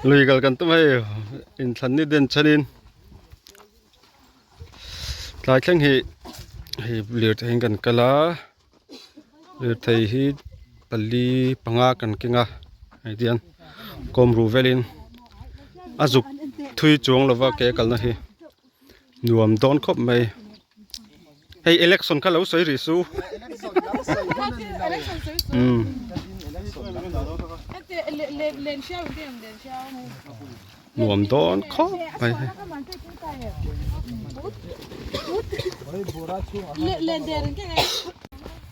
Lui kal kan tum hei inthlan ni den chhanin tlai thleng hi hei lirthei in kan kal a lirthei hi pali panga kan keng a hei tihian kawm ruh velin a zuk thui chuang lova ke kalna hi. Nuam dawn khawp mai. Hei election kha lo sawi rih su. Umm. Nuam dawn khawp mai hei.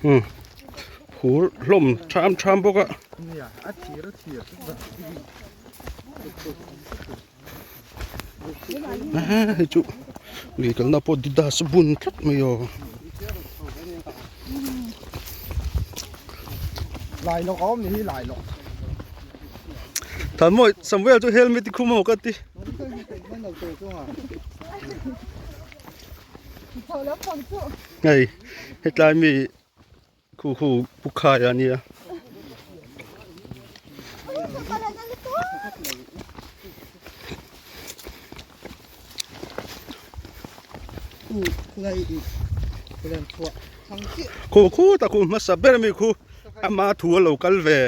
Umm phur hlawm tham tham bawk a. Hei chu lui kalna pawh didas bun tlat mai aw. Lai lawk a awm ni hi lai lawk. Than mawi Samuel chu helmet i khum a maw ka ti. Hei hetlai mi Khu khu pu khai a nia. Khu khu tak khu hmasa ber ami khu ama thu a lo kal ve.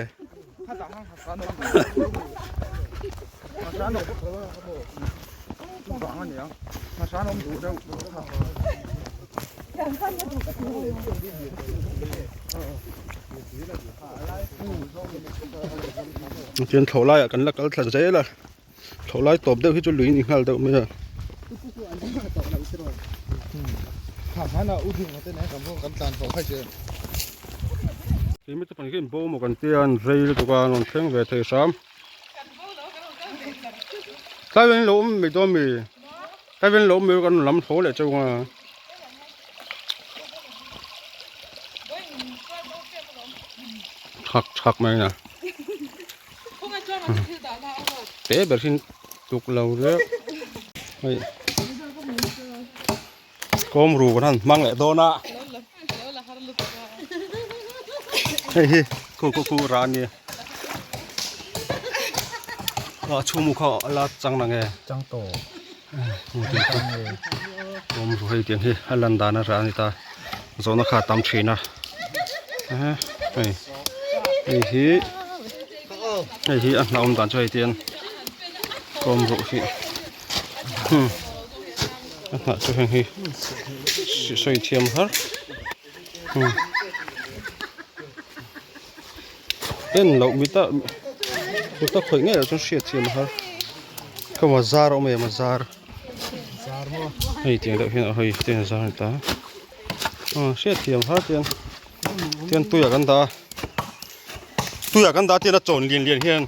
Chuan thlawh laiah kan la kal thla zel a thlawh lai tawp deuh hi chu lui a ni nghal deuh mai a. Keimah chu pahnih hi inbo maw kan tia an rei lutuk a an rawn thleng ve thei hram. Tlai vel in lo awm mai dawn mi tlai vel in lo awm mai kan lam tho leh chauh a. Thak thak mai a te ber hi tuk lo reuh hei kawm ru kan han hmang leh dawn a hei hi khu khu khu rah a nia a chhung mu kha a la chang na nge chang tawh kawm ru hei tiang hi a lan dan a rah a ni ta zawhna kha a tam thin a hei hei hi hei hi a hnah awm dan chu hei tiang kawm ruh hi. A hnah chu heng hi sawi thiam har en loh mita mita khawih ngei loh chuan hriat thiam har ka ma zar a awm em a zar hei tiang deuh hian hei tiang a zar a ni ta hriat thiam har tiang tiang tuiah kan dah a tuiah kan dah tiang a chawn lian lian hian.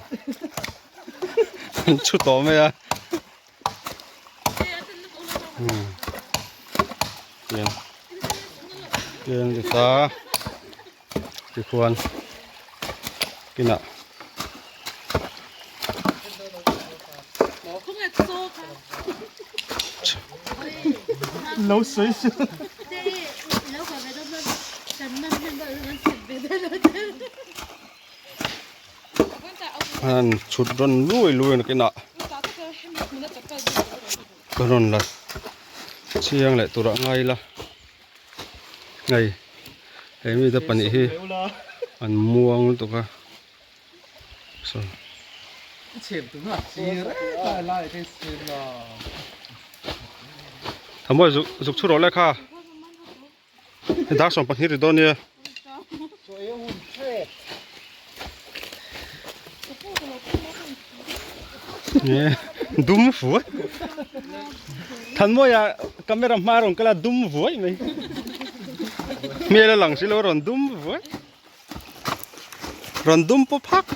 An chhu tawh mai a tiang tiang ti ta tikhuan kinah lo sawi su an chhut rawn lui lui a nakinah ka rawn la chiang leh turah ngai ila hei he mite pahnih hi an muang lutuk a saw tha mawi zuk zuk chhu rawh le kha. Dar 12 ri dawn nia. Dum vuai. Thanmawia camera hma rawn kal a dum vuai mai. Hmel a lang si lo rawn dum vuai. Rawn dum pawp phak.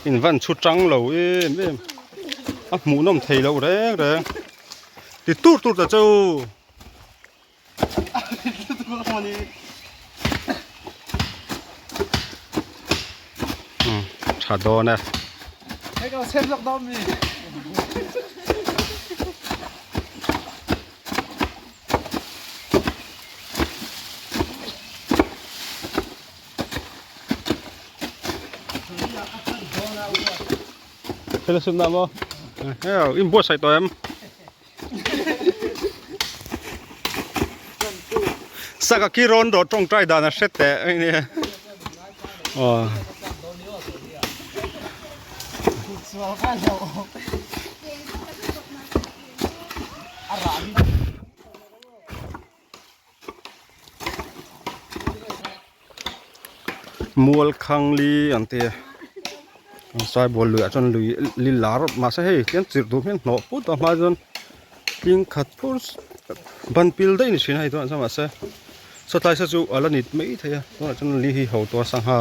In van chhu tang lo em em. A hmuhnawm thei loh reng reng. Ti tur tur ta chu. Tha dawn e. Hei ka chhem lak dawn mi. Fellowship na maw? Heo, in buatsaih tawh em? Saka ki rawn rawh tawngtai dan a hre teh a nia. Aw. Mual khang li ang te an sai bual luiah chuan lui li lar mahse hei tiang chirh duh hian hnawh put a hma chuan tling khat phur ban pil daih ni thin a hei tunah chuan mahse sawtlai saw chu a la nit mai thei a tunah chuan li hi ho tawh a sangha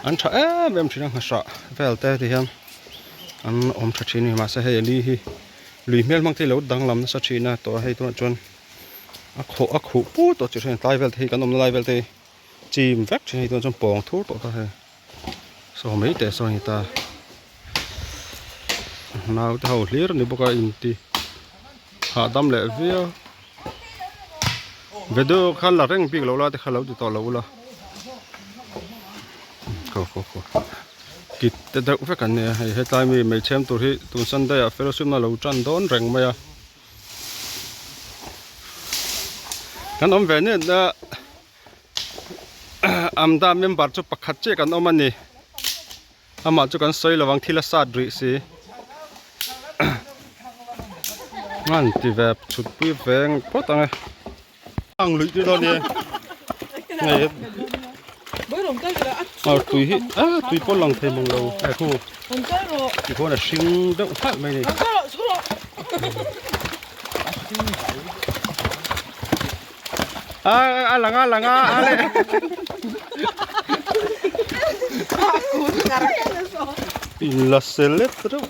an tha em em thin a nghahrah vel te ti hian an awm tha thin a ni mahse hei li hi lui hmel hmang te hi lo danglam nasa thin a tawh a hei tunah chuan. A khawh a khuh put tawh chi hriat tlai vel te hi kan awmna lai vel te hi chim vek thin a hei chuan pawng thur tawh ta hei saw mai teh saw a ni ta naute ho hlir a ni bawk a inti hahdam leh viau video kha la reng bik loh la te kha lo ti tawh lo ula ko ko ko kit te deuh vek an nia hei hetlai mi hmeichhem tur hi tun sunday ah fellowship na lo tan dawn reng mai a. Kan awm ve nen a Amda member chu pakhat chiah kan awm a ni amah chu kan sawi lovang thil a sat rih si an ti ve chhut pui veng phawt ang e ang luih chu dawn nia hei tui hi a tui pawh lang thei mang lo hei khu ti khuan a hring deuh nghalh mai a ni. A a lang a lang a a le in la select reuh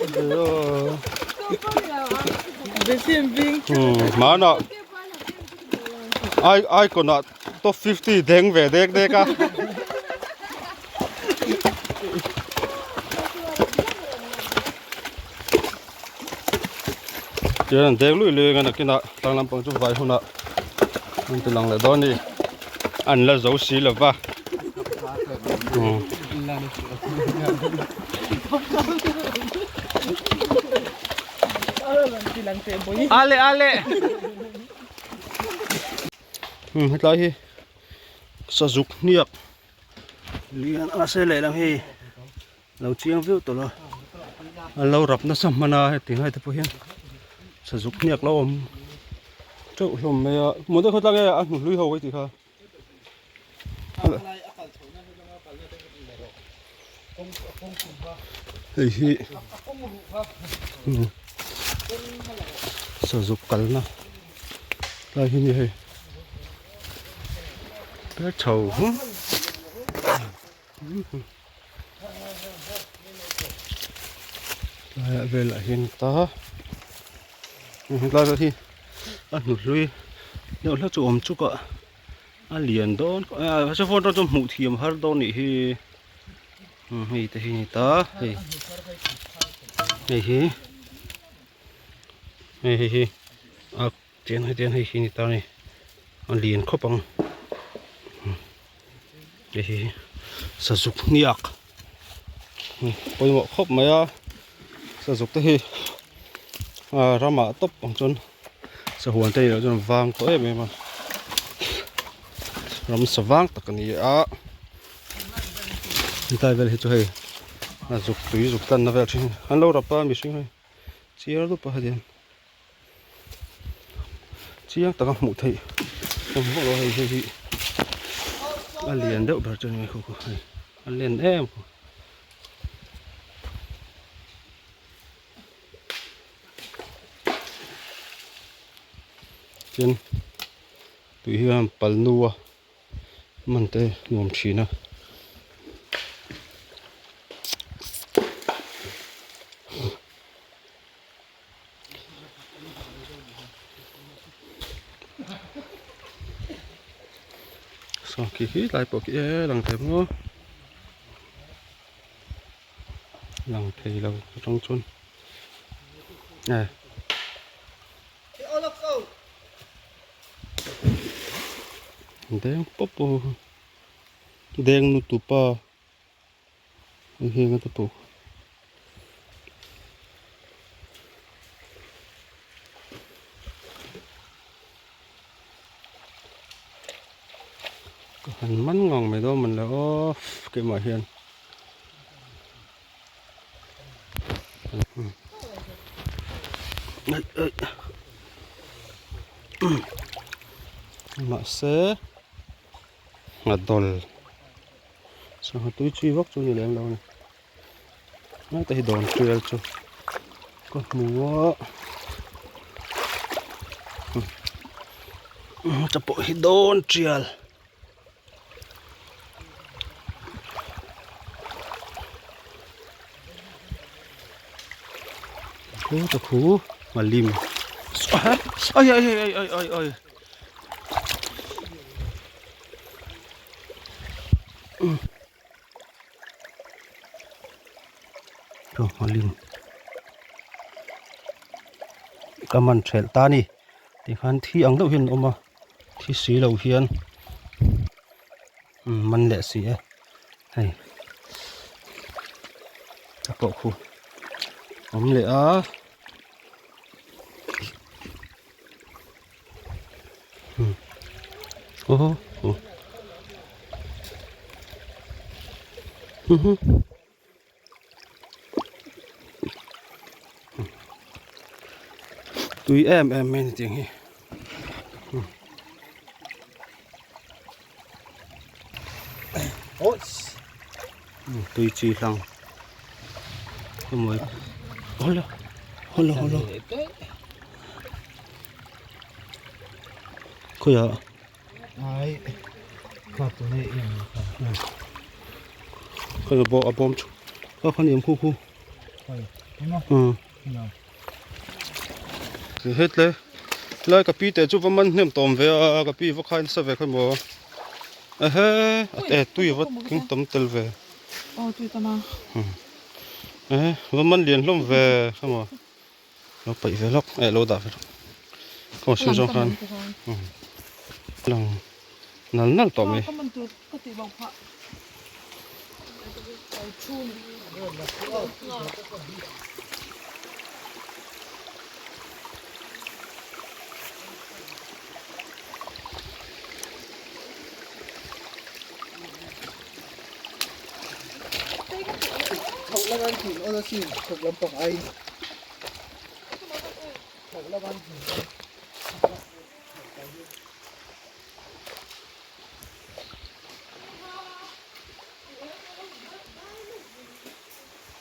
ve a hmanah ai icon ah top 50 deng ve dek dek a Tihian an dek lui lui ang a nakinah tlang lampang chu vai hunah an ti lang leh dawn a ni an la zo si lo va Ale ale hetlai hi sazuk hniak lian a se lehlam hi Lo chiang viau tawh lo an lo rap nasa hman a heti ngai te pawh hian sazuk hniak lo awm teuh hlawm mai a motor khaw tlang e a hnu hlui ho ka tih kha hei hi sazuk kalna lai hi a ni hei chho Tlaiah velah hian ta tlai vel hi a hnu hlui deuh hlek chu awm chuk a a lian dawn a phone atang chuan hmuh thiam har dawn nih hi hei te hi a ni ta hei hei hi hei hei hi a Tiang hei tiang hei hi ni ta a ni a lian khawp ang hei hi sazuk hniak pawimawh khawp mai a sazuk te hi ah ramah tawp ang chuan sahuan te nih loh chuan vang tawh em em a ram sa vang tak a ni a hetlai vel hi chu hei a zuk tui zuk tlanna vel thin an lo rap a mihring hei chiar dup a hetiang. Chiang taka hmuh theih awm vak lo hei hei hi a lian deuh ber chu a ni mai khaw hei a len em khaw. Chuan tui hian pal nu a man te nuam thin a. Saw khi khi tlai pawh khi e lang thei maw lang thei lo atang chuan e deng pawp pawh deng nu tupa. Heng a te pawh. Kan man ngang mai dawn man le aw keimah hian. Mahse ngha dawl sangha tui chi vak chu ni lem lo a ni lai te hi dawn tial chu ka hmu a heta pawh hi dawn tial. Khu ta khu mà lim ai ai ai ai ai ai Cho mà lim ka man thelh ta ni tikhan thi ang deuh hian an awm a thi si lo hian man leh si e hei a pawh khu awm leh a aw aw Tui em em mai a ni tiang hi. Tui chi hlang emaw hawla hawla hawla khawiah Khawi bawm a bawm chhung kha kha ni ang khu khu hetle helai ka pi te chu va man hnem tawm ve a ka pi va khai nasa ve khawi maw ehe a te tui va king tam tel ve ehe va man lian hlawm ve khawi maw. Lo paih ve lawk eh lo dah ve lawk khaw sir zawng khan lang nal nal tawh mai.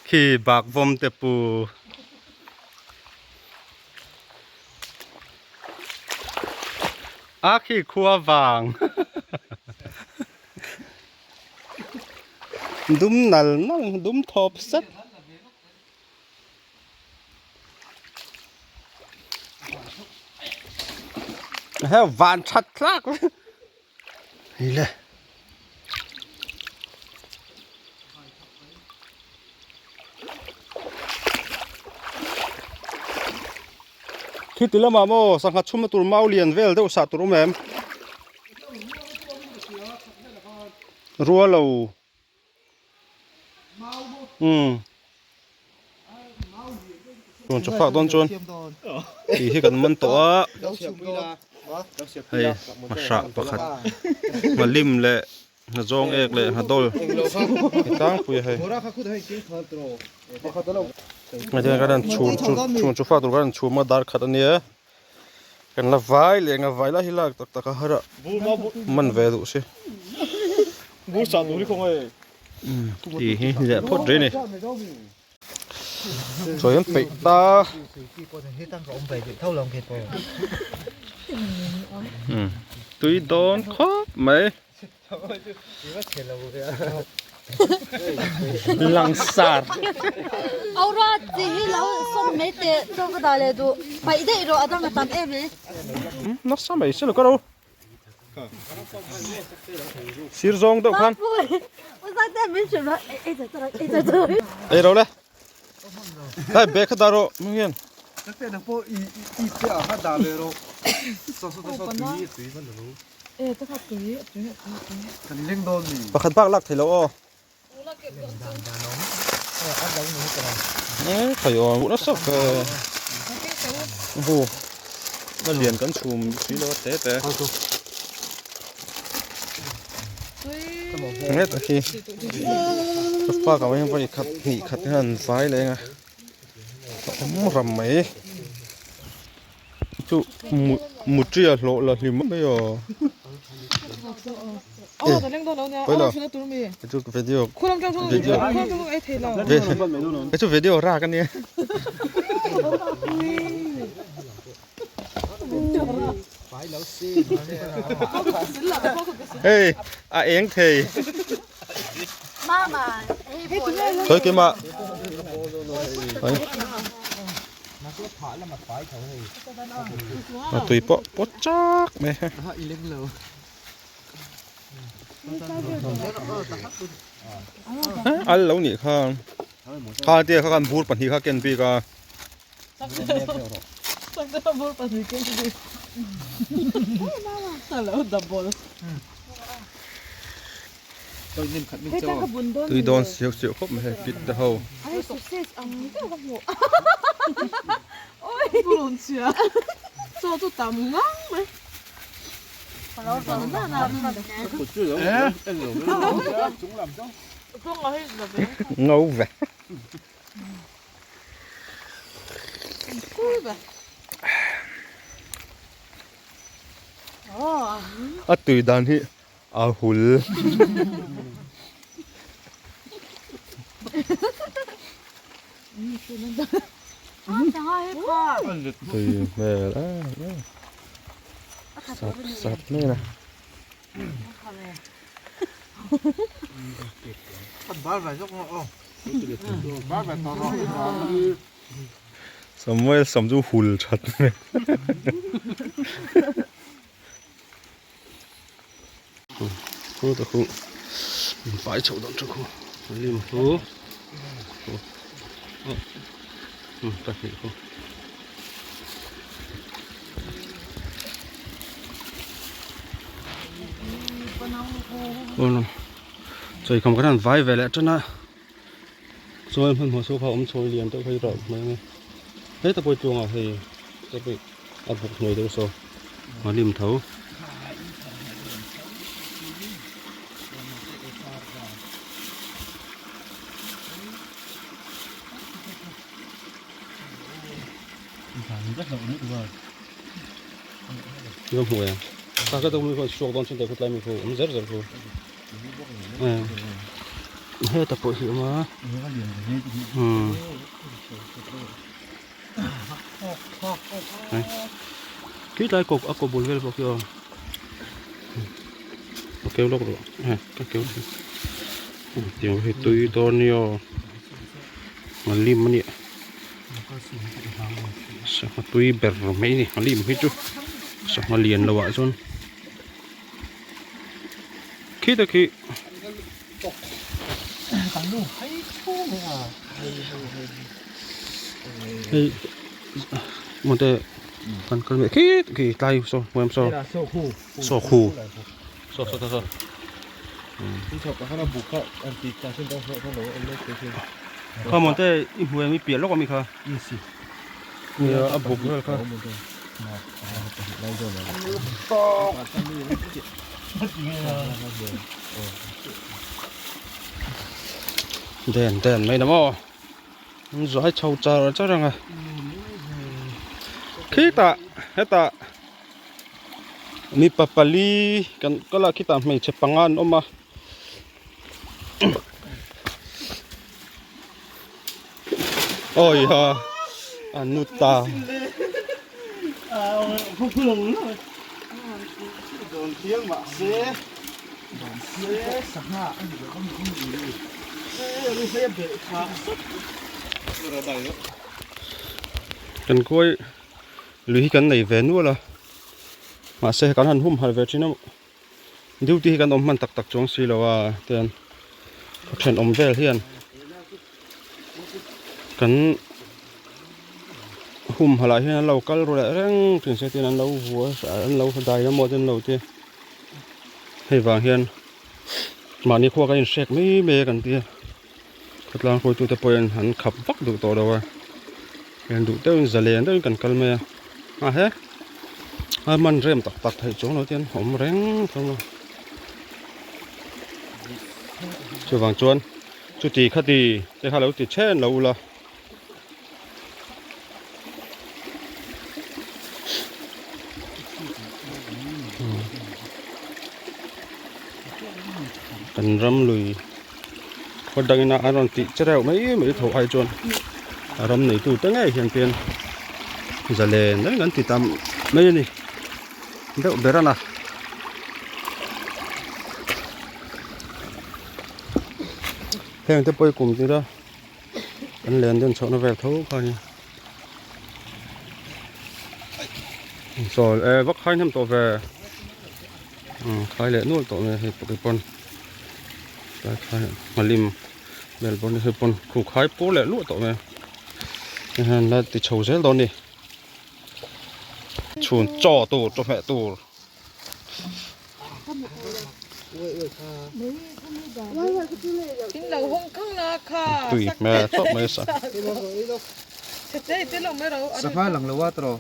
Khi bak vawm te pu. A khi khua vang. Dum nal nal dum thawp sat. Heo van that tlak hei le khi ti lamah maw sangha chhumna tur mau lian vel deuh sah tur awm em rualo Umm Rawn chaw fak dawn chuan tih hi kan man tawh a hei hmahrah pakhat nghalim leh nghazawng ek leh nghadawl ni tlangpui a hei hetiang kan han chhun chu chhun chaw fak tur kan han chhum a dar khat a nia kan la vai leh nga vai lai hi lak tak tak a har a man ve duh si tih hi leh phawt rih a ni chawi an peih ta tui dawn khawp mai. Langsar. Aura chi hi lo sawm mai teh chaw ka dah leh duh paih daih rawh a dang a tam em e. Nasa mai se lo ka ro. Sir zawng deuh khan. Ei ro le. Hei bag kha dah rawh hming hian. Pakhat bak lak thei lo aw. Thei aw nasa ve. Hu na lian kan chhum si lo a te te. Nget a khi park ah hian vawi khat hnih khat hian an vai leh eng a a awm ram mai chu mutria hlawh la hlim mai aw e chu video video chu video rak a nia. Hei a eng thei Thôi kim ạ A tui pawh pawt chak mai ha Al lo nih kha Kha te kha khan bur pahnih kha ken bik a. Tui dawn siau siau khawp mai hei kit te ho. Ngâu ve. A tui dan hi a hul. Tui hmel em em. Sap sap mai a. Samuel sam chu hul that mai. Khu ta khu vai chho dawn chu khu lim khu pahnih khu. Chawi kham kan han vai ve leh tan a chuan hmanhmawh chu kha awm chho lian deuh hi rauh mai ang heta pawh tluangah hei te pawh a buk hnuai deuh saw a lim tho. Ka hmu e ka ka mi khaw chhuak dawn chuan te khutlai mi khu awm zer zer khu heta pawh hi awm a umm khi tlai kawk a kaw bul vel pawh khi aw ka keu lawk rawh ka keu tiang hi tui dawn nia a lim a nih. Sangha tui ber mai a ni a lim hi chu sangha lian lo ah chuan khi te khi hei mawte kan kal leh khi khi tlai saw hmuam saw saw khu saw saw saw Kha mawn te i hmu em i piah lawk ami kha nia a buk vel kha den den mai na maw an zai chho char char ang a khitah hetah mipa pali kan kal a khitah hmeichhe panga an awm a. Ôi ha a nu ta kan khuai lui hi kan nei ve nual a mahse kan han humhalh ve thin a. Duty hi kan awm hman tak tak chuang si lo a tian thenawm vel hian kan humhalh ah hian an lo kal ru leh reng thin se tin an lo vua an lo dai emaw te an lo ti hei vang hian mahni khua kan inhrek mai mai a kan tia khawtlang hruaitute pawhin an khap vak duh tawh lo a hian duh deuhin zalen deuhin kan kal mai a a he a man rem tak tak theih chuang lo te hian awm reng thung a. Chuvang chuan chuti khati te kha lo ti then lo ula. Kan ram lui khaw dangin a rawn tih che reuh mai mai tho ai chuan a ram neitu te ngei hian pian zalen reng an ti tam mai a ni deuh ber a na. Heng te pawh hi kum tira kan len den chhohna vel tho kha a ni. Sawi e vak khai hnem tawh ve umm khai leh nual tawh mai hei pawh pawn tlai khai nghalim vel pawn hei pawn khu khai pur leh luah tawh mai a hei hian la ti chho zel dawn a ni chhun chaw tur chawhmeh tur. Tui hmel khawp mai sa. Sangha lang lo a tawh.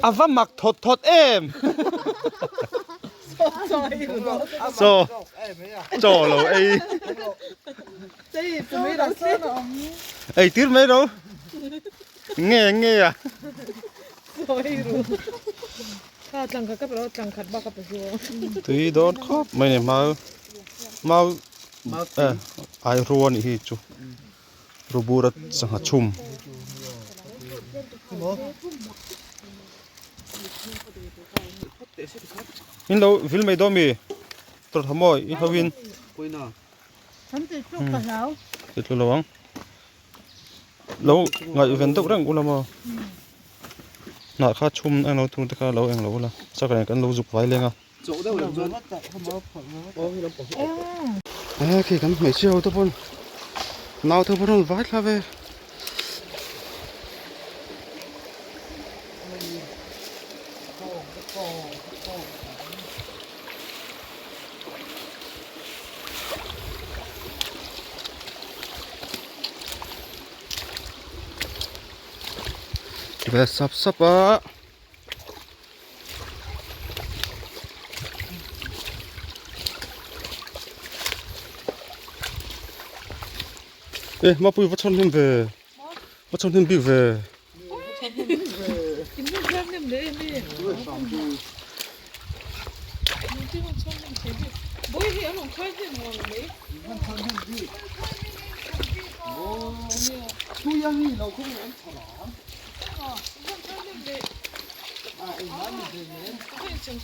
A va mak thawt thawt em. Chaw chaw lo ei. Ei tir mai ro. Nge nge a. Tui dawn khawp mai ni mau mau ai rua nih hi chu rubura sangha chhum. In lo vil mai dawn mi tawrh mawi i ho in. Ti tlu lo ang. Lo ngaihven deuh reng ula maw. Hnah kha chhum eng lo thung te kha lo eng lo ula sakawr kan lo zuk vai leng a. Khi kan hmeichhia ho te pawn nau te pawn rawn vai thla ve. Ve sap sap a. E mapui va chhawn hnem ve va chhawn hnem bik ve.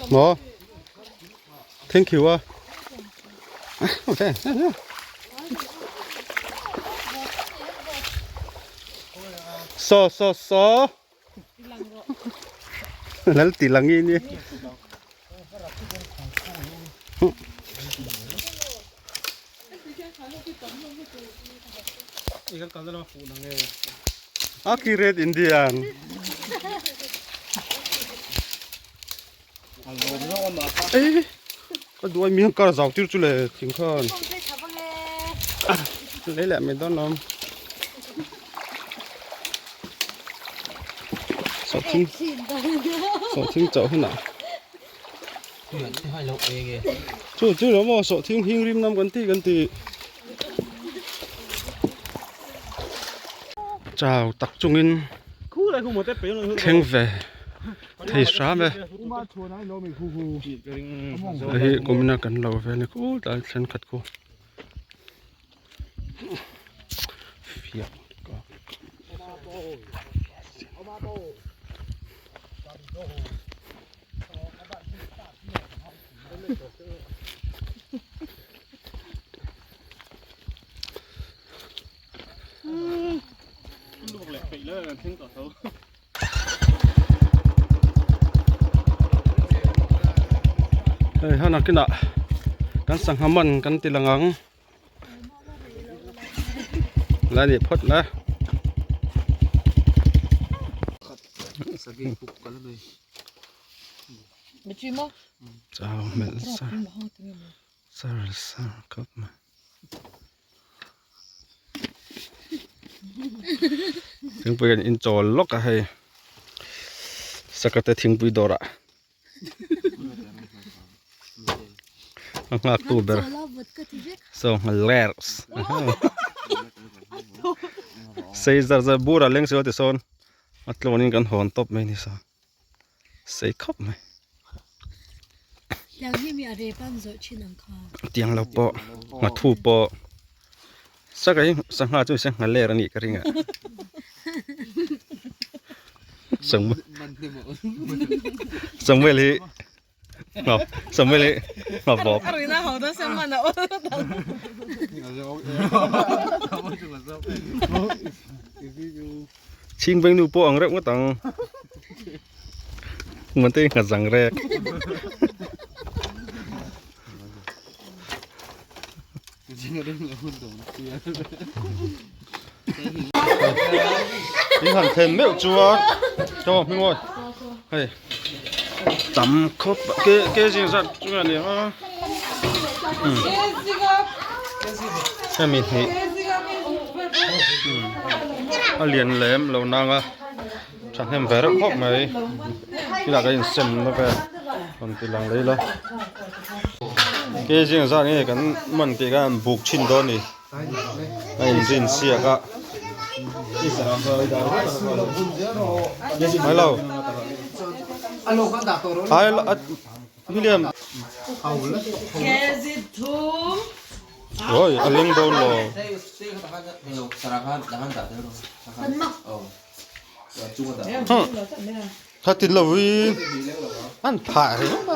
Maw thank you a saw saw saw lal ti lang i ni A khi Red Indian. Ei, ka duai mi kar zau tir chu le thing khan. Lei leh mai dawn lawm. Sawhthing sawhthing chauh hunah. Chu chu lo maw sawhthing hing rim nam kan ti kan ti. Chau tak chungin thleng ve thei hram e. Hei hi kumina kan lo vel ni khur tlai thenkhat khu. Fiah Hei han a kinah kan sangha man kan ti lang ang la ni phawt la. Chau hmelh sar sar sar khawp mai. Thingpui kan in chawl lawk a hei sakate thingpui dawrah a nghak tu ber. So nghalers. Sei zar zar bur a leng silo tisawn a tluanin kan hawn tawp mai ni sa. Sei khawp mai. Tiang hi mi a rep an zawh thin ang kha. Tiang lo pawh nghathu pawh saka hi sangha chu sangha ler a nih ka ring a. Samuel hi Samuel hi ngavawp. Chhing veng nu pawh ang reuh ngawt ang. Mante nghat zang rek. In han then meuh chuan chaw hming awi hei tam khawp ke ke zing zat chu a ni a hemi hnih a lian lem lo nang a thahnem ve reuh khawp mai thil ah kan insem na vel rawn ti lang leh ila ke zing zat nge kan man tih khan buk chhin dawn a ni. A inrin siak a. Hello. Ai William. Oi, a leng dawn lo. Kha ti lo in an phah reng a.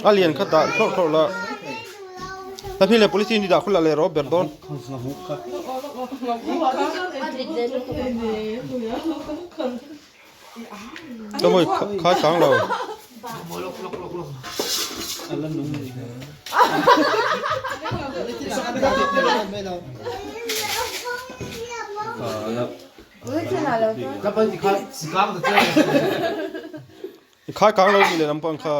A lian kha dah thlawrh thlawrh la. La hmi leh police in i dah khulh lah leh rawh ber dawn. Ka mawi khai kang lo. I khai kang lo mi lehlam pawh an kha.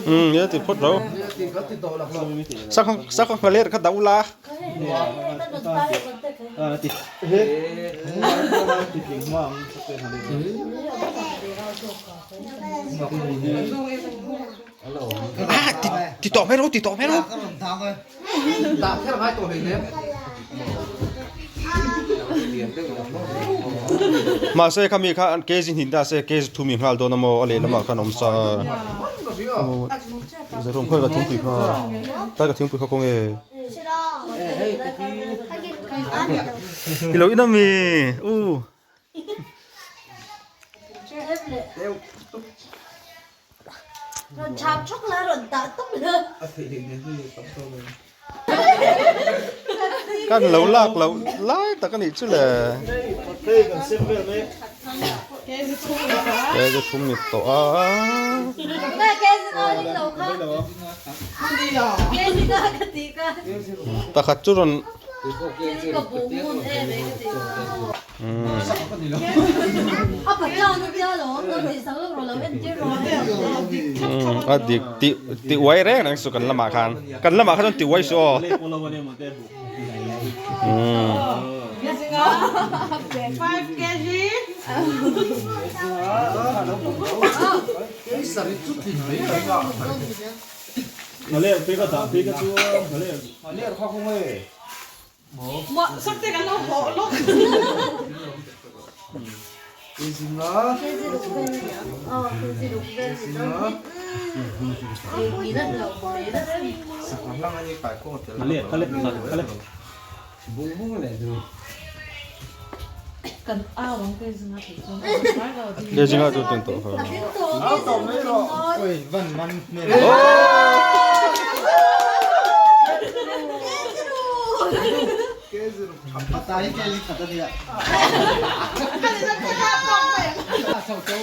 Um ye ti phawt ro. Sakha sakha nghaler kha dau la. Ah ti ti tawh mai ro ti tawh mai ro. Mahse khami kha an kg hnih ta se kg thum i nghal dawn a maw a lehlamah khan awm sa Zarum khawi ka thingpui kha tlai ka thingpui kha kawng e I lo in a mi u. Rawn chham thawk la rawn tah tawp la. Kan lo lak loh lai tak a nih chu le. Ke chu thum ni tawh a. Pakhat chu rawn. A dik ti ti uai reng reng chu kan lamah khan kan lamah khan chuan ti uai suh aw. Lezinga chu tin tawh kha.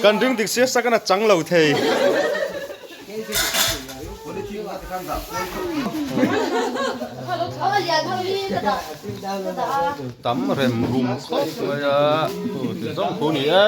Kan ring dik sia sak a chang lo thei. Tam rem rum khawp mai a, ti zawng thu ni e.